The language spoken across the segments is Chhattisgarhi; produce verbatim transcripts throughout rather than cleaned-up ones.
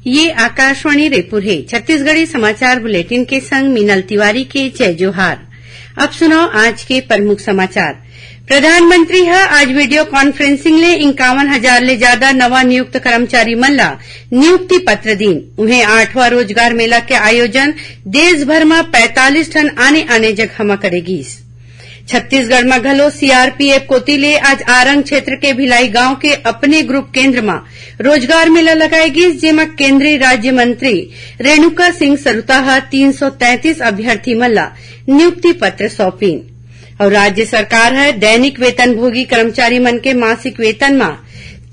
ये आकाशवाणी रायपुर हे। छत्तीसगढ़ी समाचार बुलेटिन के संग मीनल तिवारी के जय जोहार। अब सुनव आज के प्रमुख समाचार। प्रधानमंत्री ह आज video conferencing ले इंकावन हजार ले जादा नवा नियुक्त कर्मचारी मन ला नियुक्ति पत्र दीन। उहें, आठवां रोजगार मेला के आयोजन देश भर म पैंतालीस ठन आने-आने जगह म करे गीस। छत्तीसगढ़ म घलो सीआरपीएफ कोति ले आज आरंग क्षेत्र के भिलाई गांव के अपने ग्रुप केंद्र म रोजगार मेला लगाए गीस, जेमा केंद्रीय राज्य मंत्री रेणुका सिंह सरुता ह तीन सौ तैंतीस अभ्यर्थी मन ला नियुक्ति पत्र सौंपिन। अउ राज्य सरकार ह दैनिक वेतनभोगी कर्मचारी मन के मासिक वेतन म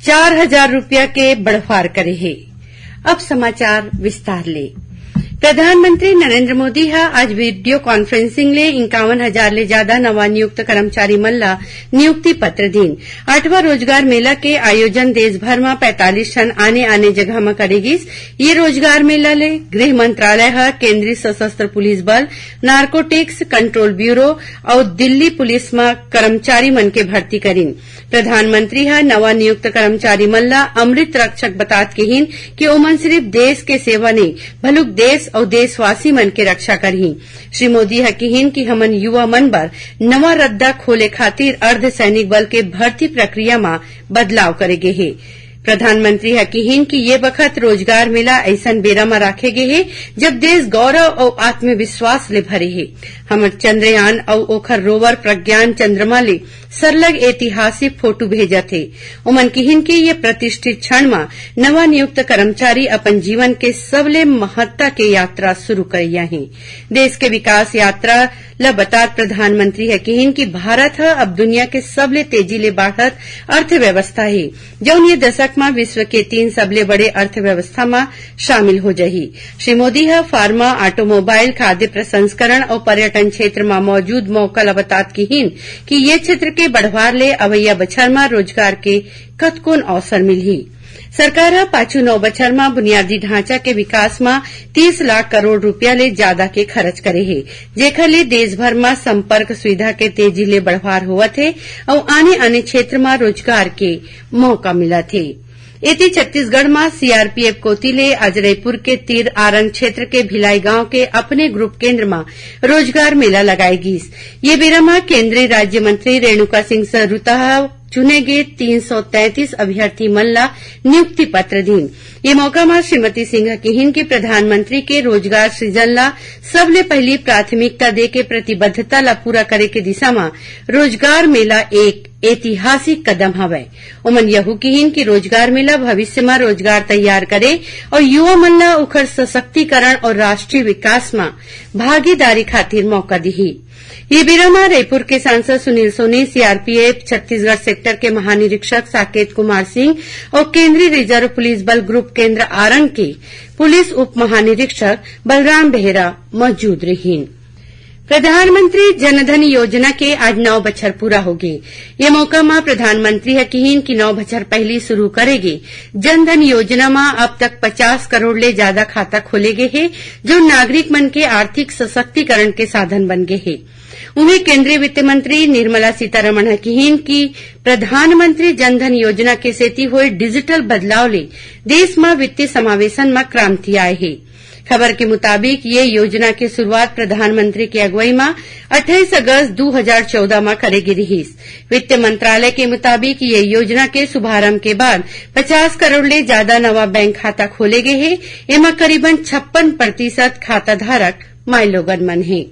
चार हजार रुपया के बढ़वार करे हे। अब समाचार विस्तार ले। प्रधानमंत्री नरेंद्र मोदी ह आज video conferencing ले इंकावन हजार ले जादा नवा नियुक्त कर्मचारी मन ला नियुक्ति पत्र दीन। आठवां रोजगार मेला के आयोजन देश भर म पैंतालीस ठन आने-आने जगह म करे गीस। ये रोजगार मेला ले गृह मंत्रालय ह केंद्रीय सशस्त्र पुलिस बल, नार्कोटिक्स कंट्रोल ब्यूरो अउ दिल्ली पुलिस म कर्मचारी मन के भर्ती करीन। प्रधानमंत्री ह नवा नियुक्त कर्मचारी मन ला अमृत रक्षक बतात किहीन कि ओमन सिरिफ देश के सेवा नइ, भलुक देश अउ देशवासी मन के रक्षा करही। श्री मोदी ह किहीन कि हमन युवा मन बर नवा रद्दा खोले खातिर अर्धसैनिक बल के भर्ती प्रक्रिया म बदलाव करे गे हे। प्रधानमंत्री ह किहीन कि ये बखत रोजगार मेला अइसन बेरा म राखे गे हे, जब देश गौरव अउ आत्मविश्वास ले भरे हे। हमर चंद्रयान अउ ओखर रोवर प्रज्ञान चंद्रमा ले सरलग ऐतिहासिक फोटो भेजत हे। ओमन किहीन कि ये प्रतिष्ठित क्षण म नवा नियुक्त कर्मचारी अपन जीवन के सबले महत्ता के यात्रा शुरू करइया हे। देश के विकास यात्रा ल बतात प्रधानमंत्री ह किहीन कि भारत ह अब दुनिया के सबले तेजी ले बाढ़त अर्थव्यवस्था हे, जउन ये दशक म विश्व के तीन सबले बड़े अर्थव्यवस्था म शामिल हो जाही। श्री मोदी ह pharma, automobile, खाद्य प्रसंस्करण अउ पर्यटन क्षेत्र म मौजूद मौका ल बतात किहीन कि ये क्षेत्र के बढ़वार ले अवइया बछर म रोजगार के कतकोन अवसर मिलही। सरकार ह पाछू नौ बछर म बुनियादी ढांचा के विकास म तीस लाख करोड़ रुपया ले जादा के खरच करे हे, जेखर ले देश भर म संपर्क सुविधा के तेजी ले बढ़वार होवत हे अउ आने-आने क्षेत्र म रोजगार के मौका मिलत हे। एती छत्तीसगढ़ म सीआरपीएफ कोति ले आज रईपुर के तीर आरंग क्षेत्र के भिलाई गांव के अपने ग्रुप केंद्र म रोजगार मेला लगाए गीस। ये बेरा म केंद्रीय राज्य मंत्री रेणुका सिंह सरूता ह चुने गे तीन सौ तैंतीस अभ्यर्थी मन ला नियुक्ति पत्र दीन। ये मौका म श्रीमती सिंह ह किहीन कि प्रधानमंत्री के रोजगार सृजन ला सबले पहिली प्राथमिकता दे के प्रतिबद्धता ला पूरा करे के दिशा म रोजगार मेला एक ऐतिहासिक कदम हवय। ओमन यहू किहीन कि रोजगार मेला भविष्य म रोजगार तैयार करे अउ युवा मन ला ओखर सशक्तिकरण अउ राष्ट्रीय विकास म भागीदारी खातिर मौका दिही। ये बेरा म रईपुर के सांसद सुनील सोनी, सीआरपीएफ छत्तीसगढ़ सेक्टर के महानिरीक्षक साकेत कुमार सिंह अउ केंद्रीय रिजर्व पुलिस बल ग्रुप केंद्र आरंग के पुलिस उप महानिरीक्षक बलराम बेहरा मौजूद रहिन। प्रधानमंत्री जनधन योजना के आज नौ बछर पूरा होगे। ये मौका म प्रधानमंत्री ह किहीन कि नौ बछर पहिली शुरू करे गे जनधन योजना म अब तक पचास करोड़ ले जादा खाता खोले गे हे, जो नागरिक मन के आर्थिक सशक्तिकरण के साधन बन गे हे। उहें, केंद्रीय वित्त मंत्री निर्मला सीतारमण ह किहीन कि प्रधानमंत्री जनधन योजना के सेती होए डिजिटल बदलाव ले देश म वित्तीय समावेशन म क्रांति आए हे। खबर के मुताबिक, ये योजना के शुरुआत प्रधानमंत्री के अगुवई म अट्ठाईस अगस्त दू हजार चौदह म करे गे रिहिस। वित्त मंत्रालय के मुताबिक, ये योजना के शुभारंभ के बाद पचास करोड़ ले जादा नवा बैंक खाता खोले गे हे। एमा करीबन छप्पन प्रतिशत खाता धारक माईलोगन मन हे।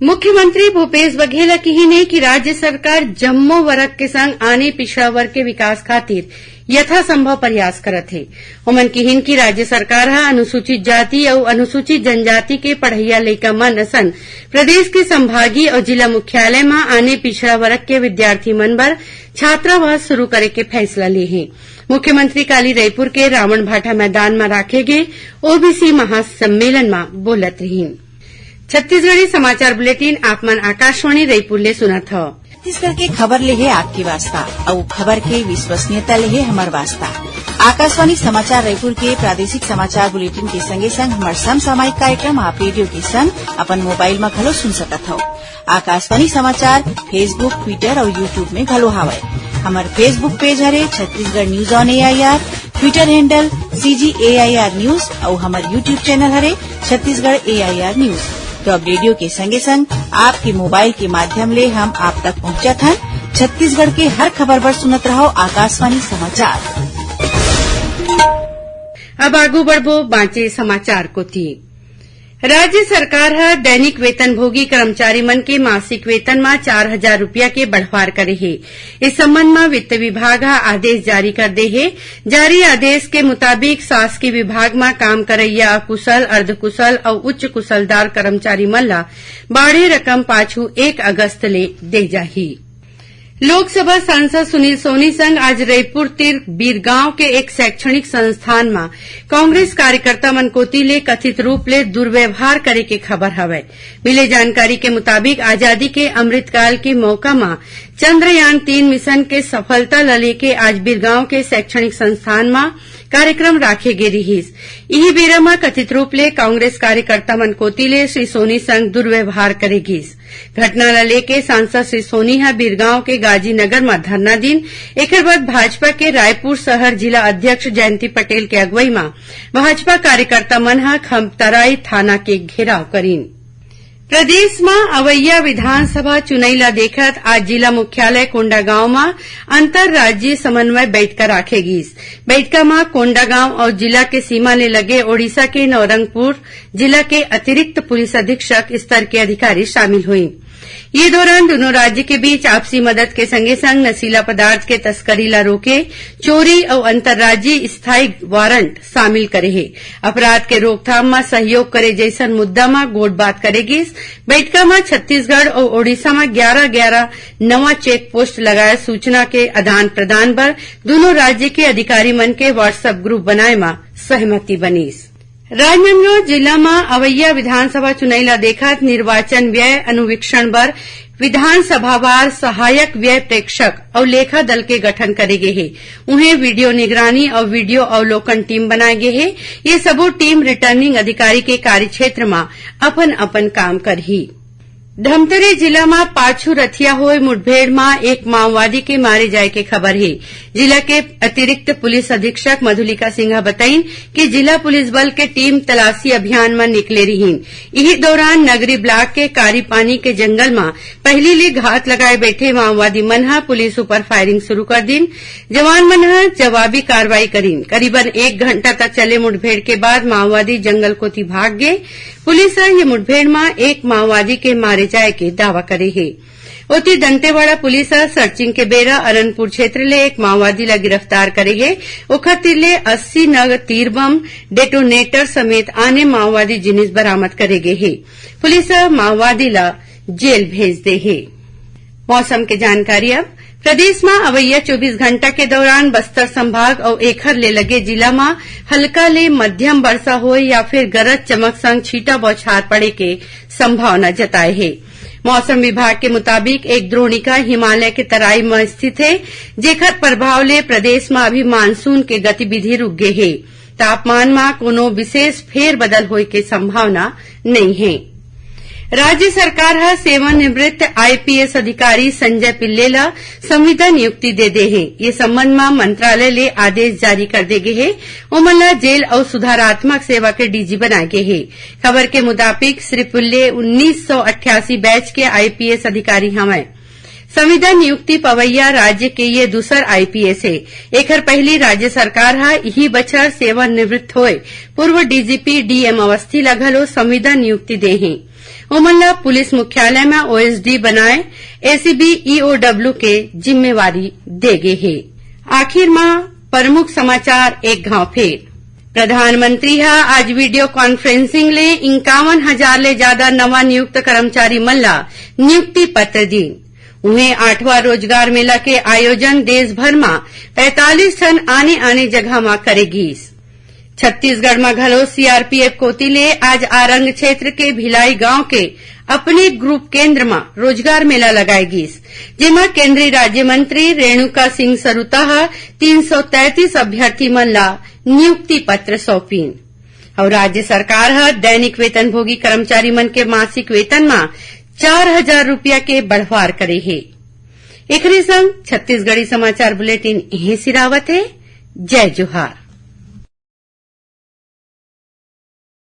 मुख्यमंत्री भूपेश बघेल ह किहीन हे कि राज्य सरकार जम्मो वर्ग के संग आने पिछड़ा वर्ग के विकास खातिर यथासंभव प्रयास करत हे। ओमन किहीन कि राज्य सरकार ह अनुसूचित जाति अउ अनुसूचित जनजाति के पढ़इया लइका मन असन प्रदेश के संभागीय अउ जिला मुख्यालय म आने पिछड़ा वर्ग के विद्यार्थी मन बर छात्रावास शुरू करे के फैसला ले हे। मुख्यमंत्री काली रईपुर के रावण भाटा मैदान म राखे गे ओबीसी महासम्मेलन म बोलत रहिन। छत्तीसगढ़ी समाचार बुलेटिन आप मन आकाशवाणी रईपुर ले सुनत हव। छत्तीसगढ़ के खबर ले हे आपके वास्ता, अउ खबर के विश्वसनीयता ले हे हमर वास्ता। आकाशवाणी समाचार रईपुर के प्रादेशिक समाचार बुलेटिन के संगे संग हमर समसामयिक कार्यक्रम आप रेडियो के संग अपन मोबाइल म घलो सुन सकत हव। आकाशवाणी समाचार Facebook, Twitter अउ YouTube में घलो हावय। हमर Facebook पेज हरे Chhattisgarh news on AIR. Twitter handle C G A I R News अउ हमर YouTube channel हरे Chhattisgarh A I R News। तो अब रेडियो के संगे संग आपके मोबाइल के माध्यम ले हम आप तक पहुंचत हन। छत्तीसगढ़ के हर खबर बर सुनत रहो आकाशवाणी समाचार। अब आगू बढ़बो बांचे समाचार कोती। राज्य सरकार ह दैनिक वेतनभोगी कर्मचारी मन के मासिक वेतन म चार हजार रुपया के बढ़वार करे हे। इस संबंध म वित्त विभाग ह आदेश जारी कर दे हे। जारी आदेश के मुताबिक शासकीय विभाग म काम करइया अकुशल, अर्धकुशल अउ उच्च कुशलदार कर्मचारी मन ल बाढ़े रकम पाछू एक अगस्त ले दे जाही। लोकसभा सांसद सुनील सोनी संग आज रईपुर तीर बीरगांव के एक शैक्षणिक संस्थान म कांग्रेस कार्यकर्ता मन कोति ले कथित रूप ले दुर्व्यवहार करे के खबर हवय। मिले जानकारी के मुताबिक, आजादी के अमृतकाल के मौका म चंद्रयान तीन मिशन के सफलता ल लेके आज बीरगांव के शैक्षणिक संस्थान म कार्यक्रम राखे गे रिहिस। इही बेरा म कथित रूप ले कांग्रेस कार्यकर्ता मन कोति ले श्री सोनी संग दुर्व्यवहार करे गिस। घटना ल लेके सांसद श्री सोनी ह बीरगांव के गाजी नगर म धरना दिन। एकर बाद भाजपा के रायपुर शहर जिला अध्यक्ष जयंती पटेल के अगुवई म भाजपा कार्यकर्ता मन ह खमतराई थाना के घेराव करिन। प्रदेश म अवइया विधानसभा चुनई ल देखत आज जिला मुख्यालय कोंडागांव म अंतर्राज्यीय समन्वय बैठका राखे गिस। बैठका म कोंडागांव अउ जिला के सीमा ले लगे ओडिशा के नौरंगपुर जिला के अतिरिक्त पुलिस अधीक्षक स्तर के अधिकारी शामिल होइन। ये दौरान दोनों राज्य के बीच आपसी मदद के संगे संग नशीला पदार्थ के तस्करी ला रोके, चोरी अउ अंतर्राज्यीय स्थायी वारंट शामिल करे हे, अपराध के रोकथाम म सहयोग करे जइसन मुद्दा म गोठबात करे गिस। बैठका म छत्तीसगढ़ अउ ओडिशा म ग्यारह ग्यारह नवा चेक पोस्ट लगाए सूचना के आदान प्रदान बर दोनों राज्य के अधिकारी मन के WhatsApp group बनाए म सहमति बनिस। राजनांदगांव जिला म अवइया विधानसभा चुनई ल देखत निर्वाचन व्यय अनुवीक्षण बर विधानसभावार सहायक व्यय प्रेक्षक अउ लेखा दल के गठन करे गे हे। उहें वीडियो निगरानी अउ वीडियो अवलोकन टीम बनाए गे हे। ये सबो टीम रिटर्निंग अधिकारी के कार्यक्षेत्र म अपन-अपन काम करही। धमतरी जिला म पाछू रथिया होए मुठभेड़ म एक माओवादी के मारे जाए के खबर हे। जिला के अतिरिक्त पुलिस अधीक्षक मधुलिका सिंह ह बताइन कि जिला पुलिस बल के टीम तलाशी अभियान म निकले रिहीन। इही दौरान नगरी ब्लॉक के कारीपानी के जंगल म पहिली ले घात लगाए बैठे माओवादी मन ह पुलिस ऊपर फायरिंग शुरू कर दिन। जवान मन ह जवाबी कार्रवाई करिन। करीबन एक घंटा तक चले मुठभेड़ के बाद माओवादी जंगल कोति भाग गे। पुलिस ह ये मुठभेड़ म एक माओवादी के मारे जाए के दावा करे हे। ओती दंतेवाड़ा पुलिस ह सर्चिंग के बेरा अरनपुर क्षेत्र ले एक माओवादी ला गिरफ्तार करे हे। ओखर तीर ले अस्सी नग तीर बम, डेटोनेटर समेत आने माओवादी जिनिस बरामद करे गे हे। पुलिस ह माओवादी ला जेल भेज दे हे। मौसम के जानकारी। अब प्रदेश म अवइया चौबीस घंटा के दौरान बस्तर संभाग अउ एखर ले लगे जिला म हल्का ले मध्यम वर्षा होए या फिर गरज चमक संग छींटा बौछार पड़े के संभावना जताए हे। मौसम विभाग के मुताबिक एक द्रोणिका हिमालय के तराई म स्थित हे, जेखर प्रभाव ले प्रदेश म अभी मानसून के गतिविधि रुक गे हे। तापमान म कोनो विशेष फेरबदल होए के संभावना नइ हे। राज्य सरकार ह सेवानिवृत्त IPS अधिकारी संजय पिल्ले ल संविदा नियुक्ति दे दे हे। ये संबंध म मंत्रालय ले आदेश जारी कर दे गे हे। ओमन ल जेल अउ सुधारात्मक सेवा के DG बनाए गे हे। खबर के मुताबिक श्री पिल्ले उन्नीस सौ अट्ठासी बैच के IPS अधिकारी हवंय। संविदा नियुक्ति पवैया राज्य के ये दूसर IPS हे। एखर पहिली राज्य सरकार ह इही बछर सेवानिवृत्त होए पूर्व DGP DM अवस्थी ल घलो संविदा नियुक्ति दे हे। ओमन ल पुलिस मुख्यालय म OSD बनाए ACB EOW के जिम्मेवारी दे गे हे। आखिर म प्रमुख समाचार एक घाव फेर। प्रधानमंत्री ह आज वीडियो कॉन्फ्रेंसिंग ले इंक्यावन हजार ले जादा नवा नियुक्त कर्मचारी मन ल नियुक्ति पत्र दीन। उहें, आठवां रोजगार मेला के आयोजन देश भर म पैंतालीस ठन आने-आने जगह म करे गीस। छत्तीसगढ़ म घलो CRPF कोति ले आज आरंग क्षेत्र के भिलाई गांव के अपने ग्रुप केंद्र म रोजगार मेला लगाए गीस, जेमा केंद्रीय राज्य मंत्री रेणुका सिंह सरुता ह तीन सौ तैंतीस अभ्यर्थी मन ला नियुक्ति पत्र सौंपिन। अउ राज्य सरकार ह दैनिक वेतनभोगी कर्मचारी मन के मासिक वेतन म चार हजार रुपया के बढ़वार करे हे। एखरे संग छत्तीसगढ़ी समाचार बुलेटिन इहें सिरावत हे। जय जोहार।